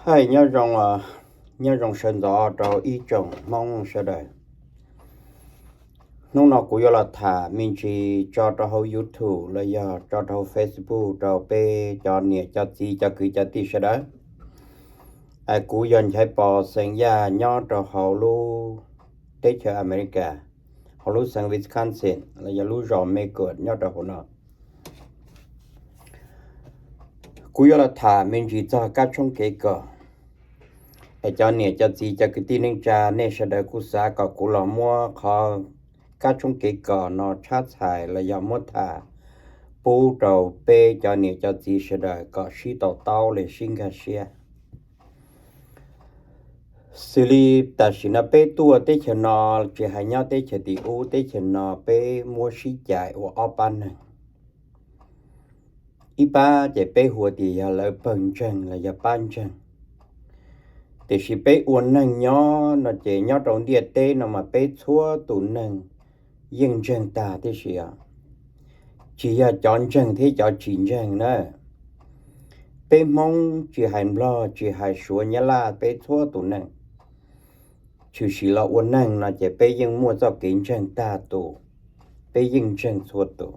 Hais nyob zoo, nyob zoo sawv ntxov rau ib tsoom Hmoob sawv daws. Hnub no kuv yuav los tham me ntsis tso rau hauv YouTube los yog tso rau hauv Facebook rau peb cov niam cov txiv cov kwv cov tij sawv daws. Kuv yog Nchaiv Pov xeem Yaj nyob rau hauv lub teb chaws Amelikas, hauv lub xeev Wisconsin los yog lub zos Medgar nyob rau hauv no. Kuv yuav los tham me ntsis txog kab tshoob kev kos. Es cov niam cov txiv cov kwv tij neej tsa nej sawv daws kuj xav kom kuv los muab qhov kab tshoob kev kos no tshab txhais los yog muab tham pub rau peb cov niam cov txiv sawv daws kom sib to taub los sib nkag siab. Xws li tam sim no peb tuaj teb chaws no, tsis hais nyob teb chaws tim ub teb chaws no peb muab sib cais ua ob pab neeg. Ib pab ces peb hu tias yog lawv pawg ntseeg los yog pab ntseeg. Tiam sis peb ua neeg nyob no ces nyob rau ntiaj teb no mas peb txhua tus neeg yeej ntseeg tag tib si os. Tsis yog cov ntseeg thiab cov tsis ntseeg na. Peb Hmoob tsis hais Nplog tsis hais Suav Nyab Laj peb txhua tus neeg tshwm sim los ua neeg no ces peb yeej muaj txoj kev ntseeg tag tus, peb yeej ntseeg txhua tus.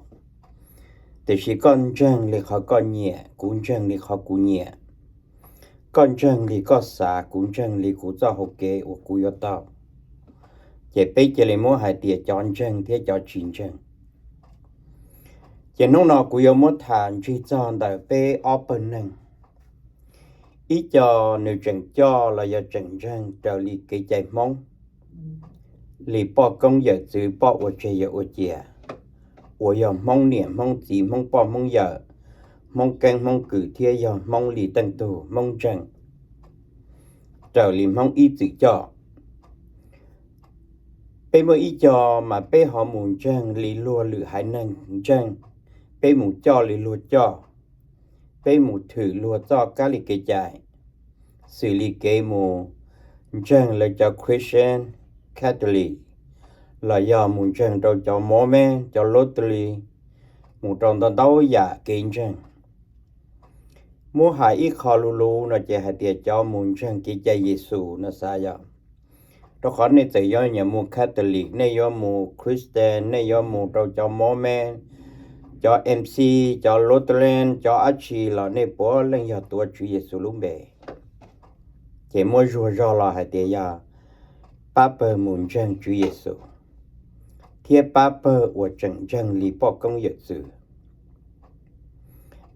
Tiam sis koj ntseeg li qhov koj nyiam, kuv ntseeg li qhov kuv nyiam. Koj ntseeg li koj xav, kuv ntseeg li kuv txoj hau kev uas kuv yuav tau. Ces peb cia li muab hais tias cov ntseeg thiab cov tsis ntseeg. Ces hnub no kuv yuav muab tham ntsig txog ntawm peb ob pawg neeg. Ib co nws tseem coj los yog tseem ntseeg raws li kev cai Hmoob, li poj koob yawm txwv, poj ua tseg yawm ua cia, uas yog Hmoob niam Hmoob txiv Hmoob poj Hmoob yawm, Hmoob keeb Hmoob kwm thiab yog Hmoob li teej tug Hmoob ntseeg raws li Hmoob ib txwm coj. Peb muaj ib co mas peb ho mus ntseeg li luag lwm haiv neeg ntseeg, peb mus coj li luag coj, peb mus thwm luag txoj kab li kev cai, xws li kev mus ntseeg lawv cov Christian, Catholic, los yog mus ntseeg rau cov Mormon, cov Lutheran, mus rau ntau ntau yam kev ntseeg. Muab hais ib qho luv luv no ces hais tias cov mus ntseeg kev cai Yexus no xav yog, rau qhov nej txawm yuav nyiam mus Catholic, nej yuav mus Christian, nej yuav mus rau cov Mormon, cov M C, cov Lutheran, cov dab tsi los nej puav leej yog tuav Tswv Yexus lub npe. Ces muab zuag zog los hais tias yog pab pawg mus ntseeg Tswv Yexus thiab pab pawg uas tseem ntseeg li poj koob yawm txwv.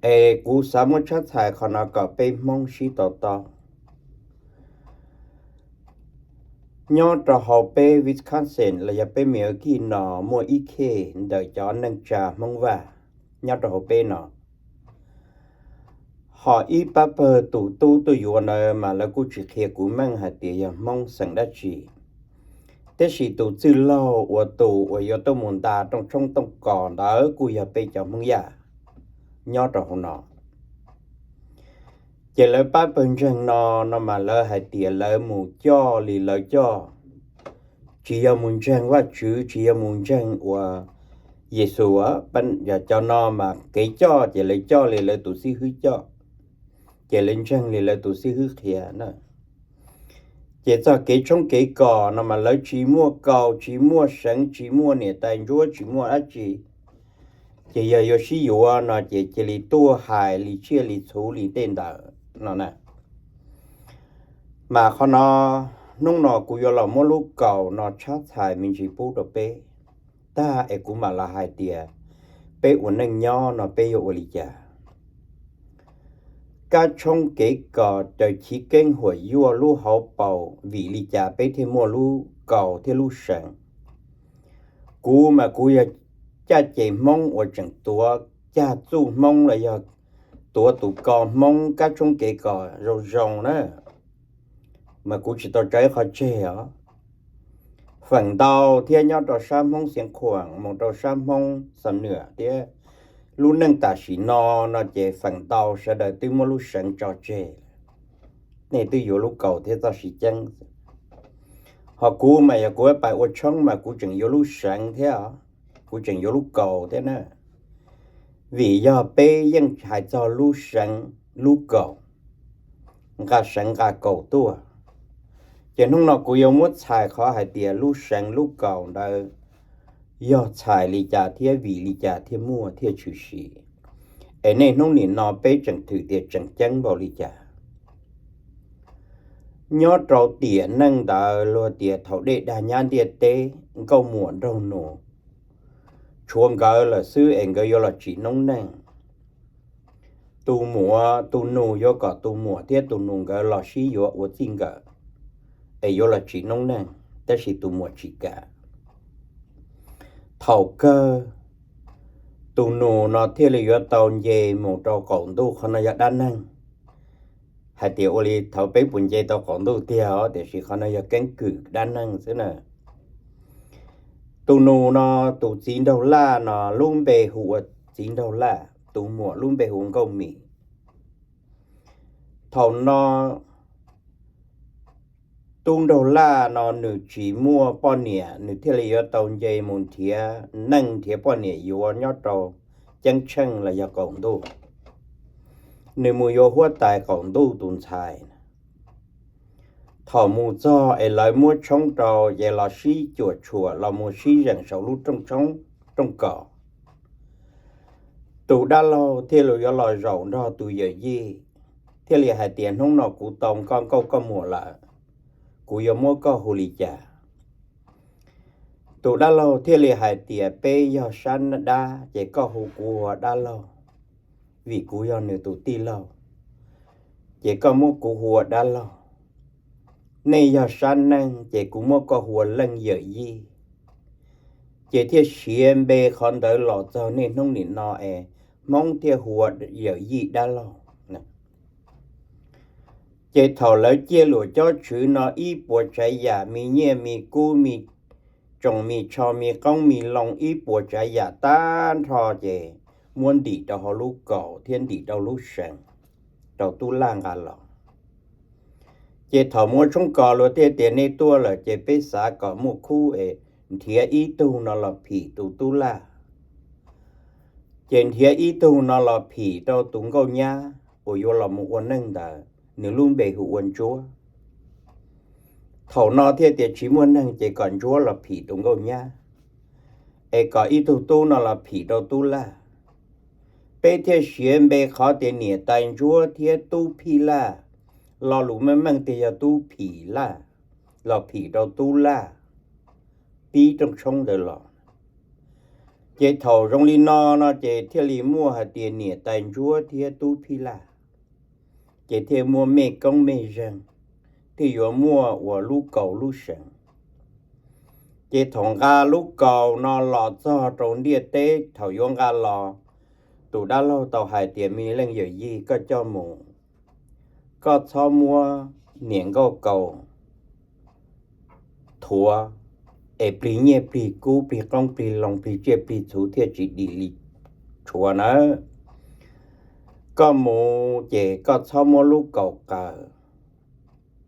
Es kuv xav muab tshab txhais qhov no kom peb Hmoob sib to taub. Nyob rau hauv peb Wisconsin los yog peb Milwaukee no muaj ib khej ntawm cov neej tsa Hmoob Vaj nyob rau hauv peb no. Ho ib pab pawg tus tub tuaj yuav ntawd mas lawv kuj tsis qhia kuv meej hais tias yog Hmoob xeem dab tsi. Tab sis tus txwj laug uas tus uas yuav tuaj mus ntas rooj tshoob tooj kos ntawd kuj yog peb cov Hmoob Yaj nyob rau hauv no. Ces lawv pab pawg ntseeg no no mas lawv hais tias lawv mus coj li lawv coj, tsis yog mus ntseeg Vajtswv, tsis yog mus ntseeg uas Yexus. Yog cov no mas kev coj ces lawv coj li lawv tus xib hwb coj, ces lawv ntseeg li lawv tus xib hwb qhia na. Ces txog kev tshoob kev kos no mas lawv tsis muaj kaus, tsis muaj seev, tsis muaj niam tais ntsuab, tsis muaj dab tsi. Ces yog yuav sib yuav no ces cia li tuaj hais li tsiaj li txhu li tej ntawd no na. Mas qhov no, hnub no kuv yuav los muab lub kaus no tshab txhais me ntsis pub rau peb tag es kuv mam los hais tias peb ua neej nyob no peb yuav ua li cas. Kab tshoob kev kos raws chiv keeb huam yuaj lub hauv paus vim li cas peb thiaj muaj lub kaus thiab lub seev. Kuv mas kuv yog caj ces Hmoob uas tseem tuav cag txuj Hmoob los yog tuav tus kaus Hmoob kab tshoob kev kos zoo zoo na, mas kuv tsis tau tso ib qho tseg os. Feem ntau thiab nyob rau sab Hmoob Xiav Khuam mus rau sab Hmoob Xam Nuam thiab lub neej tam sim no no ces feem ntau sawv daws twb muab lub seev tso tseg, nej twb yuav lub kaus thiab txoj siv ceeb. Ho kuv mas yog kuv pais ua tshoob mas kuv tseem yuav lub seev thiab, kuv tseem yuav lub kaus thiab na. Vim yog peb yeej hais txog lub seev lub kaus, nqa seev nqa kaus tuaj. Ces hnub no kuv yuav muab txhais qhov hais tias lub seev lub kaus ntawd yog txhais li cas thiab vim li cas thiaj muaj thiaj tshwm sim, es niaj hnub nim no peb tseem thwm tias tseem ceeb npaum li cas. Nyob rau tiam neej ntawd luag tias thaum dej dag nyab ntiaj teb, nkauj muam nraug nus, tshuav nkawd lawm xwb es nkawd yuav los tsim noob neej. Tus muam tus nus yuav kom tus muam thiab tus nus nkawd los sib yuav ua txij nkawm, es yuav los tsim noob neej, tab sis tus muam tsis kam. Thaum kawg tus nus no thiaj li yuav tau nce mus rau qaum ntuj. Qhov no yog dab neeg, hais tias ua li thaum peb puas nce tau qaum ntuj tiag os, tiam sis qhov no yog keeb kwm dab neeg xwb na. Tus nus no, tus txiv nraug laj no lub npe hu ua txiv nraug laj, tus muam lub npe hu ua nkauj mim. Thaum no tub nraug laj no nws tsis muaj poj niam, nws thiaj li yuav tau nce mus nrhiav neej nrhiav poj niam yuav nyob rau ceeb tsheej los yog qaum ntuj. Nws mus yuav huab tais qaum ntuj tus ntxhais. Thaum mus txog es lawv muab tshoob rau ces los sib cuam tshuam los mus sib zeem saum lub rooj tshoob, rooj kaus. Tus dab laug thiaj li yuav los zaum nrog tus yawm yij, thiaj li hais tias, hnub no kuv tau koj nkauj koj muam lawm, kuv yuav muab koj hu li cas? Tus dab laug thiaj li hais tias, peb yog sab dab ces koj hu kuv ua dab laug, vim kuv yog nws tus tij laug, ces koj muab kuv hu ua dab laug. Nej yog sab neej ces kuv muab koj hu ua leej yawm yij. Ces thiaj siav npe qhov ntawd los txog niaj hnub nim no es Hmoob thiaj hu ua yawm yij dab laug. Ces thaum lawv ciaj luam cob tswv no ib puas tsav yam, me nyiaj me kub, me tsoos me tsho, me qoob me loo, ib puas tsav yam tag nrho ces muab ntim rau hauv lub kaus thiab ntim rau lub seev rau tub laj nqa los. Ces thaum muab tshoob kos luag thiaj tias, nej tuaj lawm ces peb xav kom muaj khub es nrhiav ib tug no los phim tus tub laj. Ces nrhiav ib tug no los phim rau tus nkauj nyab uas yuav los mus ua neej ntawd, nws lub npe hu ua Ntsuab. Thaum no thiaj tias tsis muaj neeg ces kom Ntsuab los phim tus nkauj nyab, es kom ib tug tub no los phim rau tub laj. Peb thiaj siav npe qhov tias niam tais Ntsuab thiab tub phij laj, lo lus meej meej tiag yog tub phim laj, los phim rau tub laj, pib rooj tshoob ntawd los. Ces thaum zoo li no no ces thiaj li muaj hais tias niam tais Ntsuab thiab tub phij laj, ces thiaj muaj mej koob mej zeeg, thiaj yuav muaj ua lub kaus lub seev. Ces thaum nqa lub kaus no los txog rau ntiaj teb, thaum yuav nqa los, tus dab laug tau hais tias, me leej yawm yij, koj coj mus, koj txhob muab niam nkauj kaus thuav, es plig nyiaj plig kub plig qoob plig loo plig tsiaj plig txhu thiaj tsis dim li tshuav nawb. Koj mus ces koj txhob muab lub kaus qaws,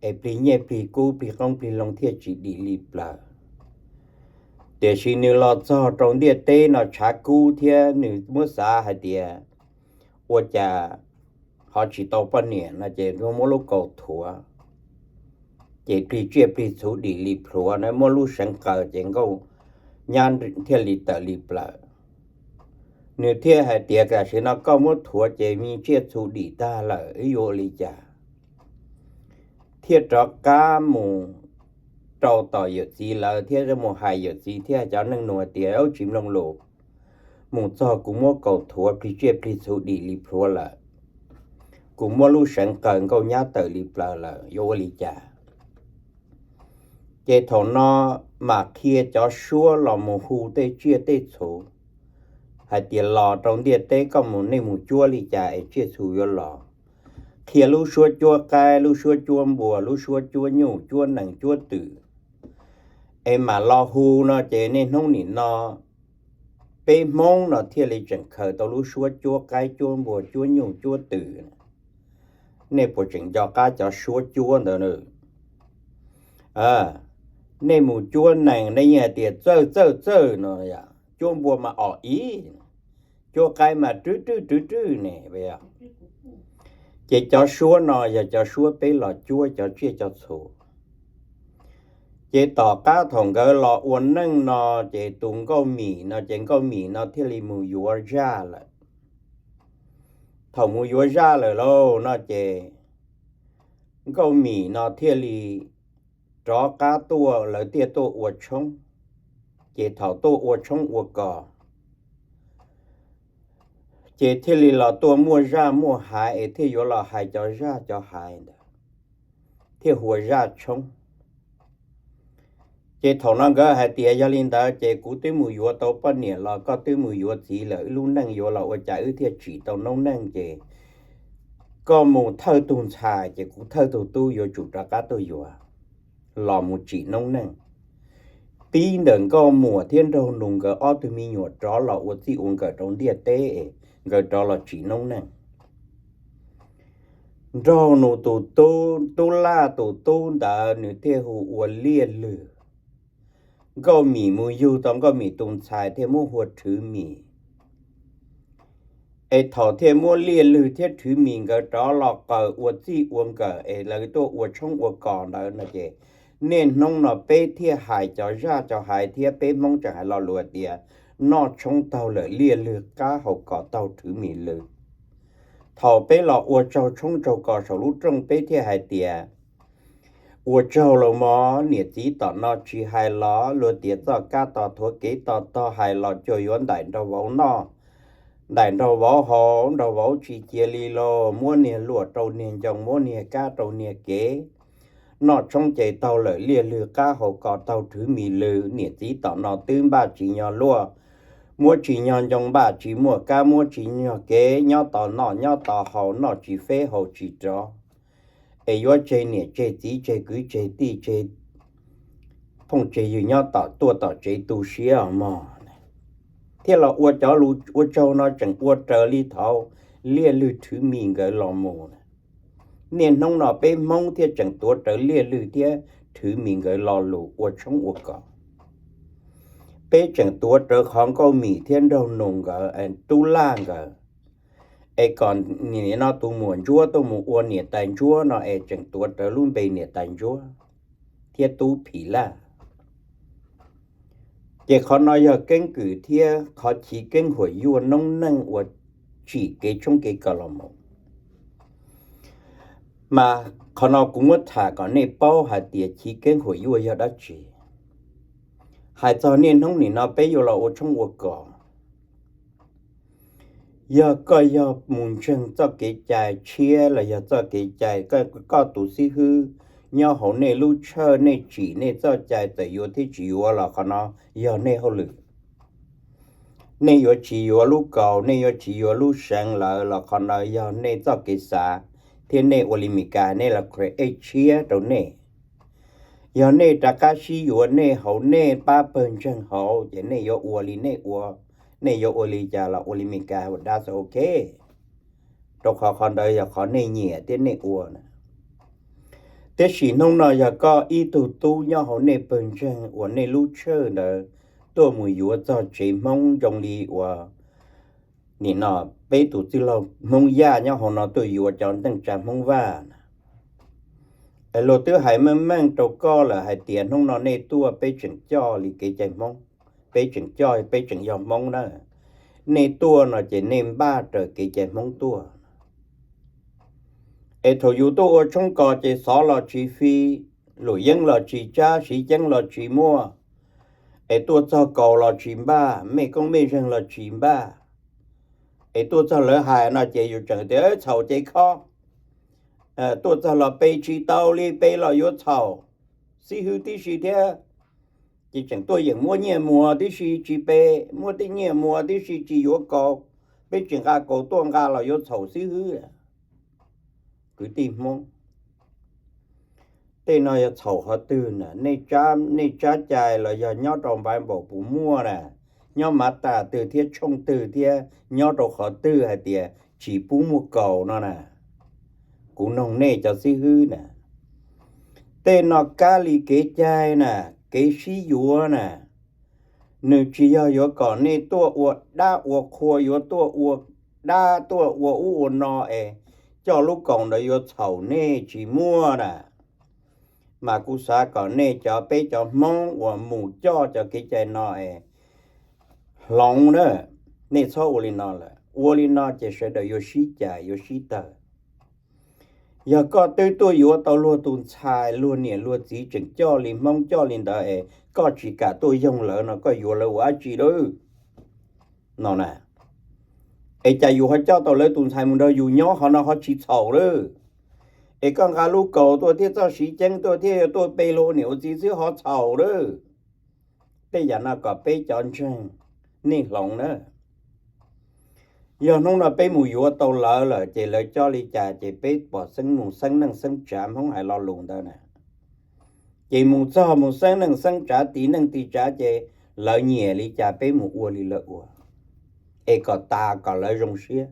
es plig nyiaj plig kub plig qoob plig loo thiaj tsis dim li plaws. Tiam sis nws los txog rau ntiaj teb no tshav kub thiab nws muab xav hais tias ua cas ho tsis tau poj niam no ces muab lub kaus thuav, ces plig tsiaj plig txhu dim li plhuav na, muab lub seev qaws ces nkauj nyab thiaj li tawm li plaws. Nws thiaj hais tias, tam sim no koj muab thuav ces me tsiaj txhu dim tag lawm, wb yuav ua li cas? Thiaj rov qab mus rau tom yawm txiv lawv thiab mus hais yawm txiv thiab cov neej nus tias, tsis mloog lus, mus txog kuv muab kaus thuav plig tsiaj plig txhu dim li plhuav lawm, kuv muab lub seev qaws nkauj nyab tawm li plaws lawm, yuav ua li cas? Ces thaum no mam qhia cov suab los mus hu tej tsiaj tej txhu hais tias los rau ntiaj teb koj mus, nej mus cuab li cas es tsiaj txhu yuav los. Qhia lub suab cuab qaib, lub suab cuab npua, lub suab cuab nyuj cuab nees cuab twm, es mam los hu no ces niaj hnub nim no peb Hmoob no thiaj li tseem khaws tau lub suab cuab qaib cuab npua cuab nyuj cuab twm. Nej puas tseem nco qab cov suab cuab ntawd? Nej mus cuab nees nej yeej hais tias txawj txawj txawj no, cuab npua mas om ib, cuab qaib mas rwb rwb rwb rwb ne. Ces cov suab no yog cov suab peb los cuab cov tsiaj cov txhu. Ces tom qab thaum nkawd los ua neej no, ces tus nkauj mim no ces nkauj mim no thiaj li mus yuav zaj lawm. Thaum mus yuav zaj lawm lauj no ces nkauj mim no thiaj li rov qab tuaj, lawv thiaj tuaj ua tshoob. Ces thaum tuaj ua tshoob ua kos, ces thiaj li los tuaj muaj zaj muaj haiv es thiaj yuav los hais cov zaj cov haiv ntawd, thiaj hu ua zaj tshoob. Ces thaum no nkawd hais tias, yog li ntawd ces kuv twb mus yuav tau poj niam los, koj twb mus yuav txiv lawm, wb lub neej yuav los ua cas wb thiaj tsim tau noob neej, ces koj mus thawj tug ntxhais ces kuv thawj tug tub yuav tsum rov qab tuaj yuav, los mus tsim noob neej. Pib ntawm nkauj muam thiab nraug nus nkawd ob tug me nyuam rov los ua txij ua nkawm rau ntiaj teb es nkawd rov los tsim noob neej. Nraug nus tus tub, tub laj tus tub ntawd nws thiaj hu ua Liaj Lwg. Nkauj mim mus yug tau nkauj mim tus ntxhais thiaj muab hu ua Rhwv Mis. Es thaum thiaj muab Liaj Lwg thiab Rhwv Mis nkawd rov los qaws ua txij ua nkawm es lawv tuaj ua tshoob ua kos ntawd no ces niaj hnub no peb thiaj hais cov zaj cov haiv thiab peb Hmoob tseem hais lo lus tias, noj tshoob taug lawm Liaj Lwg qab, haus kos taug Rhwv Mis lw. Thaum peb los ua tsaug tshoob tsaug kos saum lub rooj peb thiaj hais tias, ua tsaug los mog, niam txiv tom no tsis hais los luag tias txoj kab to thuav kev to tog, hais los cuag yuav ntaim nraug vauv noj, ntaim nraug vauv haus, nraug vauv tsis cia li los muab niag luam rau niag ncoo, muab niag kab rau niag kev. Noj tshoob ces taug lawm Liaj Lwg qab, haus kos taug Rhwv Mis lw, niam txiv tom no twb npaj tsis nyog luaj, muab tsis nyog ncoo, npaj tsis muaj kab, muab tsis nyog kev, nyob tos noj nyob tos haus, noj tsis feb haus tsis rov, es yuav tseg niam tseg txiv tseg kwv tseg tij tseg phooj tseg ywg nyob tom, tuaj tom tsev tu siab os mog. Thiaj los ua cov lus ua tsaug no tseem ua raws li thaud Liaj Lwg Rhwv Mis nkawd los mus. Niaj hnub no peb Hmoob thiaj tseem tuav rawv Liaj Lwg thiab Rhwv Mis nkawd lo lus ua tshoob ua kos. Peb tseem tuav rawv qhov nkauj mim thiab nraug nus nkawd, tub laj nkawd, es kom nim no tus muam ntsuab tuaj mus ua niam tais ntsuab no es tseem tuav rawv lub npe niam tais ntsuab thiab tub phim laj. Ces qhov no yog keeb kwm thiab qhov chiv keeb huam yuaj noob neej uas tsim kev tshoob kev kos los mus. Mas qhov no kuv muab tham kom nej paub hais tias chiv keeb huam yuaj yog dab tsi. Hais txog niaj hnub nim no peb yuav los ua tshoob ua kos, yog koj yog mus ntseeg txoj kev cai tshiab los yog txoj kev cai koj tus xib hwb nyob hauv nej lub tshawj, nej tsim nej txoj cai txawm yuav thiab tsis yuav los qhov no yog nej hauj lwm. Nej yuav tsis yuav lub kaus, nej yuav tsis yuav lub seev lawm los qhov no yog nej txoj kev xav, thiab nej ua li Mes Kas nej los create tshiab rau nej. Yog nej rov qab sib yuav nej hauv nej pab pawg ntseeg hauv ces nej yuav ua li nej ua, nej yuav ua li cas los ua li Mes Kas, that's ok. Rau qhov qhov ntawd yog qhov nej nyiam thiab nej ua na. Tiam sis hnub no yog koj ib tug tub nyob hauv nej pawg ntseeg uas nej lub tshawj ntawd tuaj mus yuav txog tsev Hmoob zoo li uas nim no peb tus txwj laug Hmoob Yaj nyob hauv no tuaj yuav cov neej tsa Hmoob Vaj na. Es luag twb hais meej meej rau koj lawm hais tias hnub no nej tuaj peb tseem coj li kev cai Hmoob, peb tseem coj peb tseem yog Hmoob na. Nej tuaj no ces nej npaj raws kev cai Hmoob tuaj. Es thaum yus tuaj ua tshoob kos ces xov los tsis fi, luam yeeb los tsis tsab, siv ceeb los tsis muaj, es tuaj txog kaus los tsis npaj, mej koob mej zeeg los tsis npaj. Es tuaj txog lawv hais no ces yus tseem tias txhaum ces khob. Tuaj txog los pe tsis tau li, pe los yuav txhaum xib hwb tib si thiab. Ces tseem tuaj yeem muab nyiaj muag tib si tsis pe, muab tej nyiaj muag tib si tsis yuav kaus, peb tsis nqa kaus tuaj nqa los yuav txhaum xib hwb. Kwv tij Hmoob, tej no yog txhaum qhov twg na? Nej tsab cai los yog nyob rau npai npaum puas muaj na? Nyob mav tas twg thiab tshooj twg thiab nyob rau qhov twg hais tias tsis pub muaj kaus no na? Kuv noog nej cov xib hwb na, tej no kab li kev cai na, kev sib yuav na, nws tsis yog yuav kom nej tuaj ua dab ua qhua, yuav tuaj ua dab tuaj ua ub ua no es coj lub kaus ntawd yuav txhaum nej tsis muaj na. Mas kuv xav kom nej cov, peb cov Hmoob uas mus coj cov kev cai no es hloov na, nej txhob ua li no lawm. Ua li no ces sawv daws yuav sib cav yuav sib tawg. Yog koj twb tuaj yuav tau luag tus ntxhais, luag niam luag txiv tseem coj li Hmoob coj li ntawd es koj tsis kam tuaj yoog lawv no koj yuav lawv ua dab tsi lawm? No na, es cas yus ho coj tau lawv tus ntxhais mus nrog yus nyob qhov no ho tsis txhaum lawm? Es koj nqa lub kaus tuaj thiab txoj siv ceeb tuaj thiab yuav tuaj pe luag ua niam ua txiv xwb ho txhaum lawm? Tej yam no kom peb cov ntseeg nej hloov na. Yog hnub no peb mus yuav tau lawv lawm ces lawv coj li cas ces peb pom xeeb mus xeeb neej xeeb tsav Hmoob hais lo lus ntawd na. Ces mus txog mus xeeb neej xeeb tsav tiv neej tiv tsav ces lawv nyiam li cas peb mus ua li lawv ua, es kom tas kom lawv zoo siab.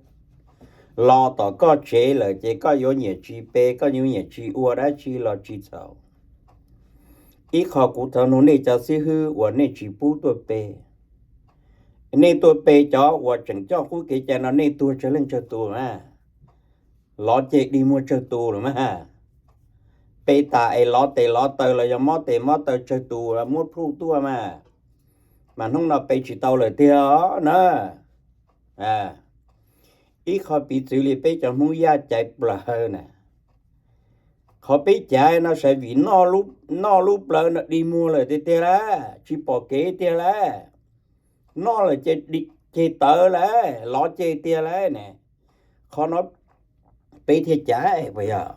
Los tom koj tsev lawm ces koj yuav nyiam tsis pe, koj yuav nyiam tsis ua dab tsi los tsis txhaum. Ib qho kuv thov nug nej cov xib hwb uas nej tsis pub tuaj pe, nej tuaj pe cov uas tseem coj qub kev cai no nej tuag tsawg leej tsawg tus mas? Lov ceg dig muag tsawg tus lawm mas? Pe tas es lov tes lov taw los yog mob tes mob taw tsawg tus muab plhuj tuaj mas? Mas hnub no pe tsis tau lawm tiag na. Ib qho piv txwv li peb cov Hmoob Yaj caiv plawv na, qhov peb caiv no sav vim noj lub plawv no dig muag lawm tiag tiag lawm, tsis pom kev tiag lawm. Noj lawm ces ceg tawv lawm, lov ceg tiag lawm ne. Qhov no peb thiaj caiv puas yog?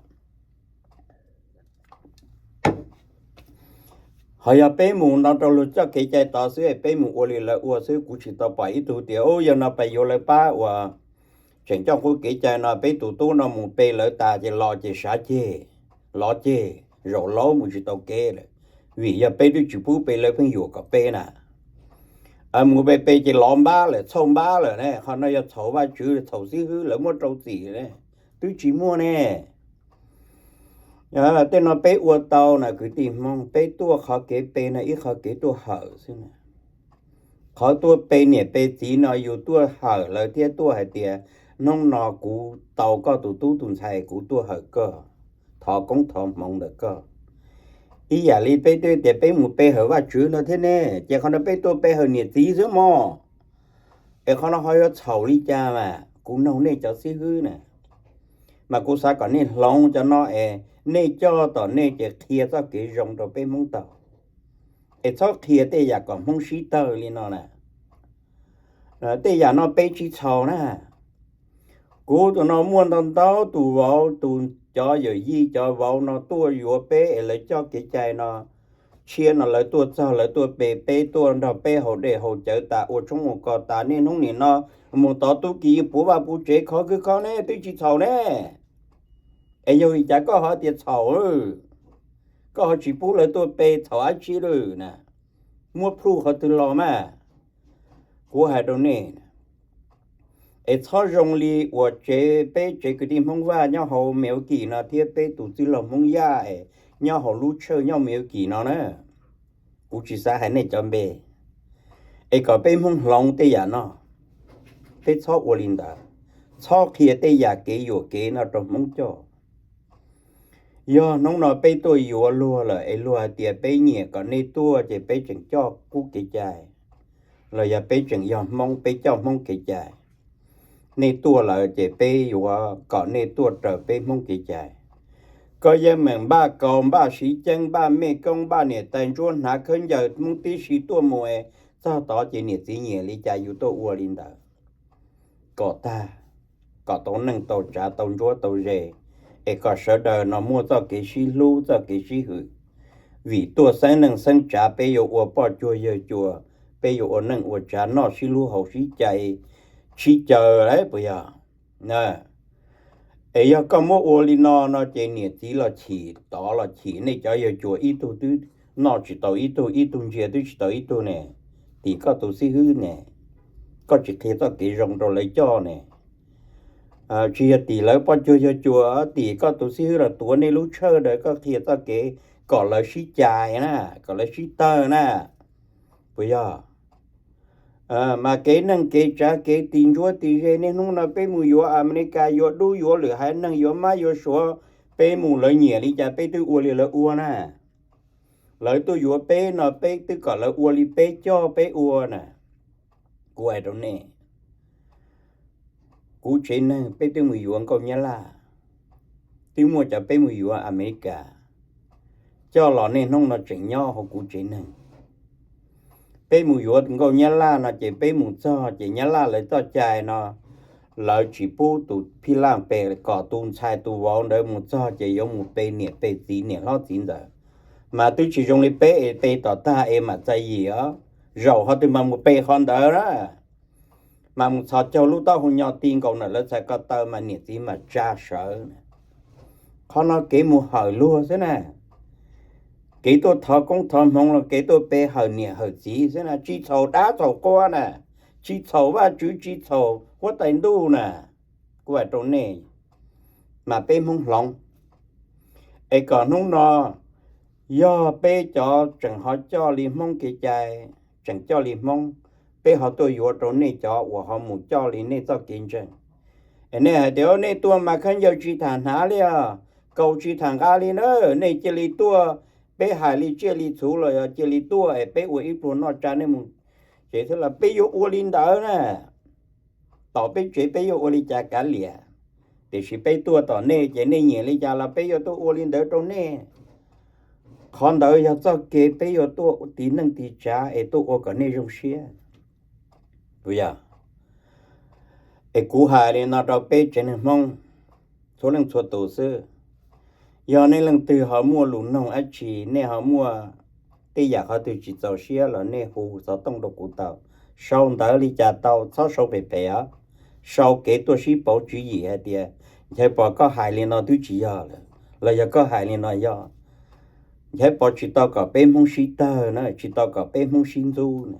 Ho yog peb mus no rau luag coj kev cai tod xwb, peb mus ua li lawv ua xwb, kuv tsis tau pom ib tug tias, u, yog no peb yuav lawv pab uas tseem coj qub kev cai no, peb tus tub no mus pe lawv tas ces los ces sav ceg, lov ceg, zaum laub mus tsis tau kev lawm. Vim yog peb twb tsis pub pe, lawv pheej yuam kom pe na. Mus pe pe ces lov npab lawm, txhauj npab lawm ne. Qhov no yog txhaum Vajtswv, txhaum xib hwb lawv muab rau txim ne, twb tsis muaj ne. Tej no peb ua tau na kwv tij Hmoob, peb tuaj qhov kev pe no ib qho kev tuaj hawm xwb na. Qhov tuaj pe niam pe txiv no yus tuaj hawm lawv thiab tuaj hais tias, hnub no kuv tau koj tus tub tus ntxhais, kuv tuaj hawm koj, thov koob thov hmoov ntawm koj. Ib yam li peb twb tias peb mus pe hawm Vajtswv no thiab ne, ces qhov no peb tuaj pe hawm niam txiv xwb mog. Es qhov no ho yuav txhaum li cas mas? Kuv noog nej cov xib hwb na, mas kuv xav kom nej hloov cov no es nej coj tom nej ces qhia txoj kev zoo rau peb Hmoob tau, es txhob qhia tej yam kom Hmoob sib tawg li no na. Tej yam no pe tsis txhaum na. Kuv tus no muaj ntau ntau tus vauv, tus, cov yawm yij cov vauv no tuaj yuav peb es lawv coj kev cai no tshiab no, lawv tuaj txog lawv tuaj pe peb, tuaj nrog peb haus dej haus cawv tas, ua tshoob ua kos tas, niaj hnub nim no mus tod tub ki yeej puv vaj puv tsev khov khwb khov ne, twb tsis txhaum ne. Es yog li cas koj ho tias txhaum? Koj ho tsis pub lawv tuaj pe, txhaum dab tsi lawm na? Muab plhuj qhov twg los mas? Kuv hais rau nej, es txhob zoo li uas tsev, peb tsev kwv tij Hmoob Vaj nyob hauv Mes Kas Kis no thiab peb tus txwj laug Hmoob Yaj es nyob hauv lub tshawj nyob Mes Kas Kis no na. Kuv tsis xav hais nej cov npe, es kom peb Hmoob hloov tej yam no, peb txhob ua li ntawd, txhob qhia tej yam kev yuam kev no rau Hmoob coj. Yog hnub no peb tuaj yuav luag lawm es luag hais tias peb nyiam kom nej tuaj ces peb tseem coj qub kev cai, los yog peb tseem yog Hmoob peb coj Hmoob kev cai, nej tuaj lawm ces peb yuav kom nej tuaj raws peb Hmoob kev cai. Koj yeej meem npaj kaus npaj siv ceeb npaj mej koob npaj niam tais ntsuab hnav khaub ncaws Hmoob tib si tuaj mus es txog tod ces niam txiv nyiam li cas yus tuaj ua li ntawd. Kom tag, kom tau neej tau tsav tau ntsuab tau ze, es kom sawv daws no muaj txoj kev sib hlub txoj kev sib hwm. Vim tuaj xeeb neej xeeb tsav peb yuav ua poj cuag yawg cuas, peb yuav ua neej ua tsav noj sib hlub haus sib cais, sib caw lawm puas yog? Es yog koj muab ua li no no ces niam txiv los chim tod los chim, nej cov yawg cuas ib tug twb noj tsis tau ib tug, ib tug ntsia twb tsis tau ib tug ne. Tim koj tus xib hwb ne, koj tsis qhia txoj kev zoo rau lawv coj ne. Tsis yog tim lawv poj cuag yawg cuas, tim koj tus xib hwb los tuav nej lub tshawj ntawd koj qhia txoj kev kom lawv sib cais na, kom lawv sib tawg na, puas yog? Mas kev neeg kev tsav kev tis ntsuab tis ze, niaj hnub no peb mus yuav Amelikas, yuav dub yuav lwm haiv neeg, yuav mab yuav suav, peb mus lawv nyiam li cas peb twb ua li lawv ua na. Lawv tuaj yuav peb no peb twb kom lawv ua li peb coj peb ua na. Kuv hais rau nej, kuv tsev neeg peb twb mus yuav nkauj Nyab Laj, twb muaj cov peb mus yuav Amelikas coj los, niaj hnub no tseem nyob hauv kuv tsev neeg. Peb mus yuav nkauj Nyab Laj no ces peb mus txog ces Nyab Laj lawv txoj cai no, lawv tsis pub tus phij laj pe, kom tus ntxhais tus vauv ntawd mus txog ces yuav mus pe niam pe txiv, niam hlob txiv ntxawm. Mas twb tsis zoo li peb es pe tom tag es mam txais yim os. Zaum qhov twg mas mus pe qhov ntawd na, mas mus txhos caug lub taub hau nyo ti nkaus ntawm lawv txhais ko taw mas niam txiv mas tsa sawv. Qhov no kev mus hawm luag xwb na. Kev tuaj thov koob thov hmoov los kev tuaj pe hawm niam hawm txiv xwb na, tsis txhaum dab txhaum qhua na, tsis txhaum Vajtswv tsis txhaum huab tais ntuj na. Kuv hais rau nej, mas peb Hmoob hloov, es kom hnub no yog peb cov tseem ho coj li Hmoob kev cai, tseem coj li Hmoob, peb ho tuaj yuav rau nej cov uas ho mus coj li nej txoj kev ntseeg. Es nej hais tias nej tuaj mas khaub ncaws tsis tham hnav li os, kaus tsis tham nqa li na, nej cia li tuaj, peb hais li tsiaj li txhuv los yog cia li tuaj es peb ua ib pluag noj tsa nej mus tsev xwb los peb yuav ua li ntawd na. Tom peb tsev peb yuav ua li cas kav liam, tiam sis peb tuaj tom nej ces nej nyiam li cas los peb yuav tuaj ua li ntawd rau nej. Qhov ntawd yog txoj kev peb yuav tuaj tiv neej tiv tsav es tuaj ua kom nej zoo siab. Yog, es kuv hais li no rau peb tsev neeg Hmoob txhua leej txhua tus xwb. Yog nej leej twg ho muaj lus noog dab tsi, nej ho muaj tej yam qhov twg tsis txaus siab los nej hu xov tooj rau kuv tau. Sau ntawv li cas tau, txhob sau phem phem os. Sau kev tuaj sib pauv tswv yim hais tias, Nchaiv Pov, koj hais li no twb tsis yog lawm, los yog koj hais li no yog. Nchaiv Pov tsis tau kom peb Hmoob sib tawg na, tsis tau kom peb Hmoob sib ntxub na.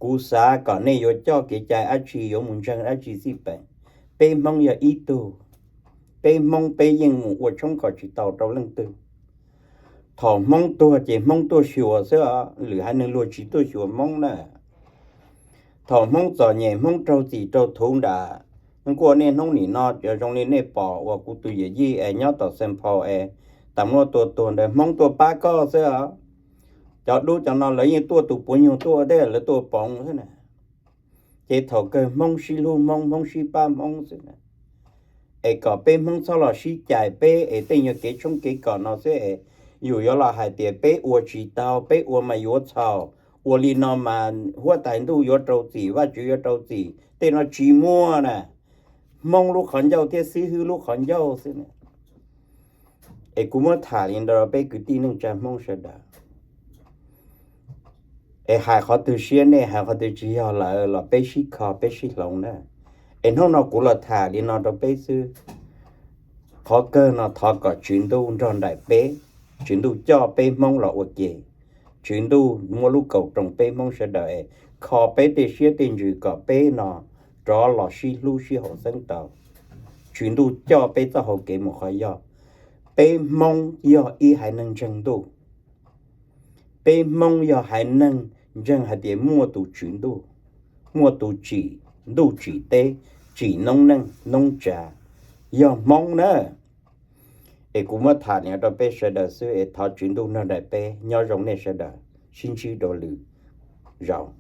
Kuv xav kom nej yuav coj kev cai dab tsi, yuav mus ntseeg dab tsi xij peem, peb Hmoob yog ib tug. Peb Hmoob peb yeej mus ua tshoob kom tsis tau rau leej twg. Thaum Hmoob tuag ces Hmoob tuaj xyuas xwb, lwm haiv neeg luag tsis tuaj xyuas Hmoob na. Thaum Hmoob txom nyem, Hmoob raug txim raug thuv nram nkuaj, niaj hnub nim no cov zoo li nej pom uas kuv tus yawm yij es nyob tom Xees Phaus es tas muab tua tuag ntawd, Hmoob tuaj pab koj xwb os. Cov dub cov no lawv yeej tuaj tus puav nyuag tuaj tej, lawv tuaj poov xwb na. Ces thaum kawg Hmoob sib hlub Hmoob, Hmoob sib pab Hmoob xwb na. Es kom peb Hmoob txhob los sib cais peb es tej nyuag kev tshoob kev kos no xwb es yus yuav los hais tias peb ua tsis tau, peb ua mas yuav txhaum, ua li no mas huab tais ntuj yuav rau txim, Vajtswv yuav rau txim, tej no tsis muaj na. Hmoob lub qhov ncauj thiab xib hwb lub qhov ncauj xwb na. Es kuv muab tham li no rau peb kwv tij neej tsa Hmoob sawv daws. Es hais qhov twg siab nej, hais qhov twg tsis yog lawm los peb sib kho peb sib hloov na. Es hnub no kuv los tham li no rau peb xwb. Qhov kawg no thov kom Tswv Ntuj nrog nraim peb, Tswv Ntuj coj peb Hmoob los ua ke, Tswv Ntuj muab lub kaus roos peb Hmoob sawv daws es kho peb tej siab tej ntsws kom peb no rov los sib hlub sib haum xeeb tau. Tswv Ntuj coj peb txoj hau kev mus qhov yog, peb Hmoob yog ib haiv neeg ntseeg Ntuj. Peb Hmoob yog haiv neeg ntseeg hais tias muaj tus Tswv Ntuj, muaj tus tsim ntuj tsim teb, tsim noob neej noob tsav, yog Hmoob na. Es kuv muab tham li no rau peb sawv daws xwb es thov Tswv Ntuj nrog nraim peb, nyob zoo nej sawv daws, sib ntsib rau lwm zaus.